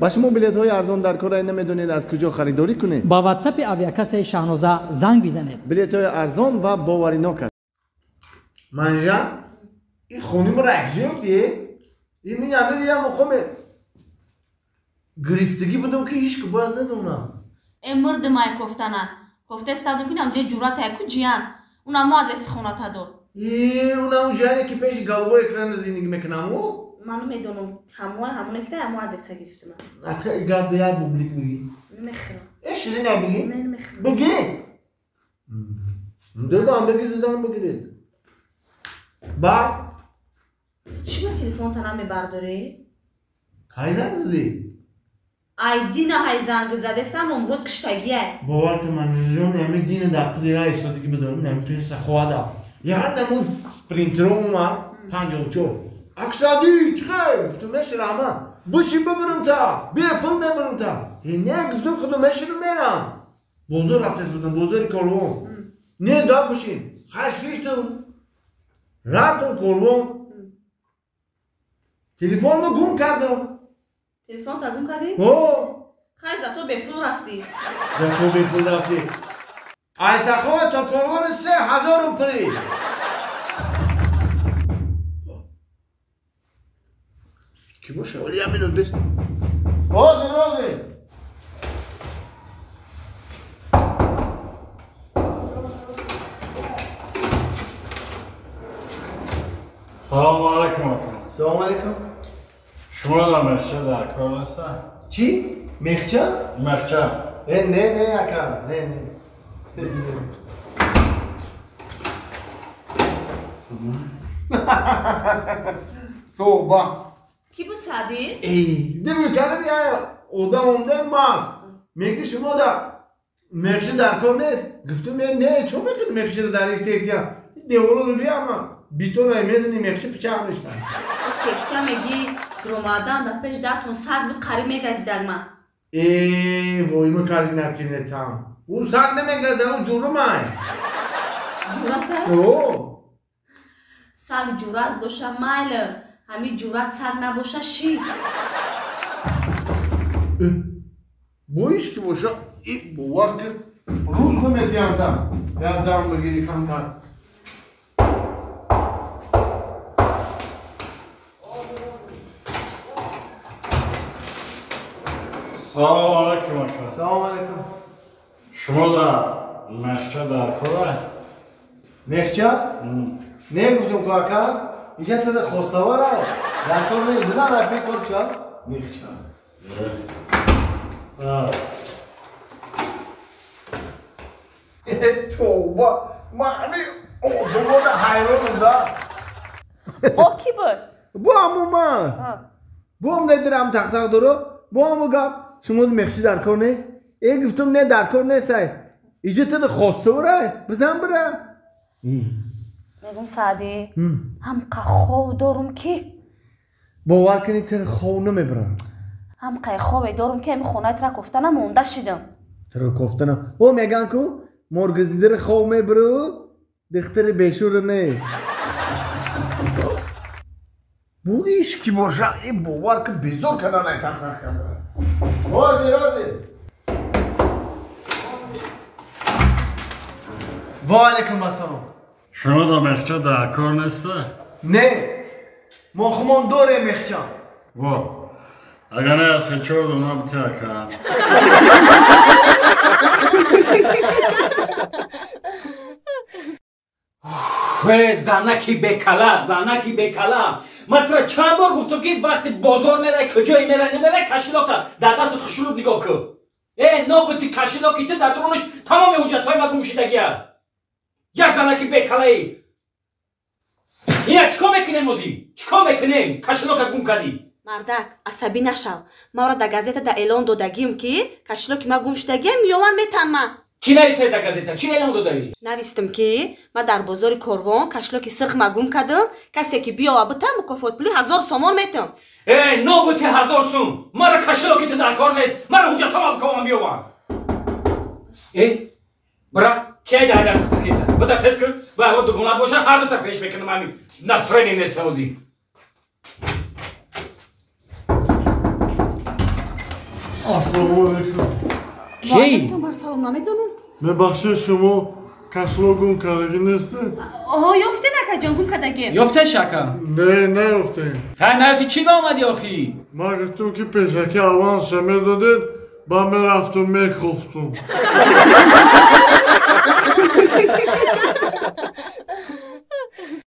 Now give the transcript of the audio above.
Ба шумо билетҳои арзон дар кор намедонед аз куҷо харидорӣ кунед? Ба ватсапи авиакассаи Шаҳноза занг бизанед. Билетҳои арзон ва боваринок аст. Манжа, ин хонумро якҷофтие? Ин минамир мухоме гирифтагӣ будам ки ҳеч ки бояд надонам. Э мурдимай кофтана. Кофтаистадум ки намҷои ҷуръата яку ҷиян. Унамо адреси хоната дод. Э, унам ҷияне ки пеши голубой экран зиндагӣ мекунам ӯ? Ман намедонам. Ҳамои ҳамон неста, ҳамо адреса гирифтам. Ака гап да як бублик бигӣ. Намехӯрам. Э ширина бигӣ? Не, намехӯрам. Бигӣ? Додам бигӣ, задан бигиред. Баъд? Ту чӣ ба телефонта намебардорӣ? Кай занг задӣ? Ай дина ҳай занг задестам, номрод киштагиай. Бовар кун, манижон, ҳами дина дар қиди ра истода ки бидонам, ҳами песа хоҳада. Як намуд спринтеро омад, 54. Аксади, чӣ хел? Гуфтум, меши раҳмат. Бишин бибирам та, бепул мебирам та. Э, не, гуфтум, худо мешинам мерам. Бозор рафтаст будам, бозори Корвон. Не, да бишин. Хай шиштум. Рафтам Корвон. Телефонро гум кардам. Телефонта гум кардӣ? О! Хай зато бепул рафтӣ. Зато бепул рафтӣ. Ай Сахова то Корвон 3000 рупли. Ки боша? Вали як минут бес. Ҳозир, ҳозир. Салому алайкум ака. Салому алайкум. Шумо дар мехча дар кор нестед? Чӣ? Мехча? Мехча. Э, не, не, ака, не, не. Тоба. Кӣ буд Саъдӣ? Эй, дирӯ кардам я одам омда маст. Мегӯ шумо дар мехча дар кор нест? Гуфтум, не, не, чо мекунӣ мехчаро дар ин сексия? Деволаро биама. Битонай мезани мехча пичақ мешавад. О сексия мегӣ, дуромадан дар пеш дартон саг буд, қариб мегазидак ма. Э, войма карди накинетам. Ӯ саг намегазад, ӯ ҷурумай. Ҷуръата? О. Саг ҷуръат боша майле, ҳамин ҷуръат саг набоша ши. Боиш ки боша, и бовар ки рӯз наметиҳам та. Як дам бигирӣ камтар. Салому алайкум ака. Салому алайкум. Шумо дар мехча дар кор аст? Мехча? Не гуфтум ку ака, инҷа тада хоставара дар кор нест. Бизан ай пи кор ча? Мехча. Тоба, ман ҳами одамода ҳайронам да. Бо кӣ буд? Бо ҳамун ман. Бо ҳам дидирам тахтақ доро, бо ҳамун гап. Шумо мехчи дар кор нест? Э, гуфтум, не, дар кор нест ай. Иҷо тада хоставара, бизан бира. Мегум Саъдӣ, ҳамқа хов дорум ки. Бовар кунед, тара хов намебарам. Ҳамқай хове дорум ки ҳами хонаи тара кофтана монда шидам. Тара кофтана. О, меган ку, моргазидара хов мебару, духтари бешура не. Буиш ки боша, э бовар ки безор кардан ай тахтах кардан. Ҳозир, ҳозир. Ва алайкум ассалом. Шумо дар мехча дар кор нестед? Не, мо хумон дорем мехча. Во, агар не аз 4 дона бити ака. Э, занаки бекала, занаки бекала. Ман туро чанд бор гуфтам ки вақти бозор мерай, куҷое мерай, намерай, кашилока дар дастат хушрӯб нигоҳ кун. Э, нобути кашилоки ту дар дурунаш тамоми ҳуҷҷатҳои ма гум шудагия. Як занаки бекалаи. Ина чӣ кор мекунем озӣ? Чӣ кор мекунем? Кашилока гум кардӣ. Мардак, асабӣ нашав. Маро дар газета да эълон додагим ки кашилоки ма гум шудагиам, меёвам метанма. Чӣ навистай дар газета? Чӣ эълон додаӣ? Навистам ки ма дар бозори Корвон кашилоки сирх ма гум кардам, касе ки биёва битам мукофотпули 1000 сомон метам. Э, нобути 1000 сум! Мара кашилоки ту дар кор нест, мара ҳуҷҷатҳома бикобам биёвам. Э, бира, чай дар дар киса. Бида тез кун, ва ҳаво дугона боша, ҳар дута пеш мекунам ҳамин настроение нест ҳозир. Ассалому алайкум. Ки? Салом, намедонам. Мебахшед, шумо кашло гум кардагӣ нестед? Оҳо, ёфтен, акаҷон, гум кардагем. Ёфтеш, ака? Не, наёфтем. Хай, наёфти, чӣ ба омадӣ охӣ? Ман гуфтум, ки пешакӣ авансша медодед, ба мерафтум мекофтум.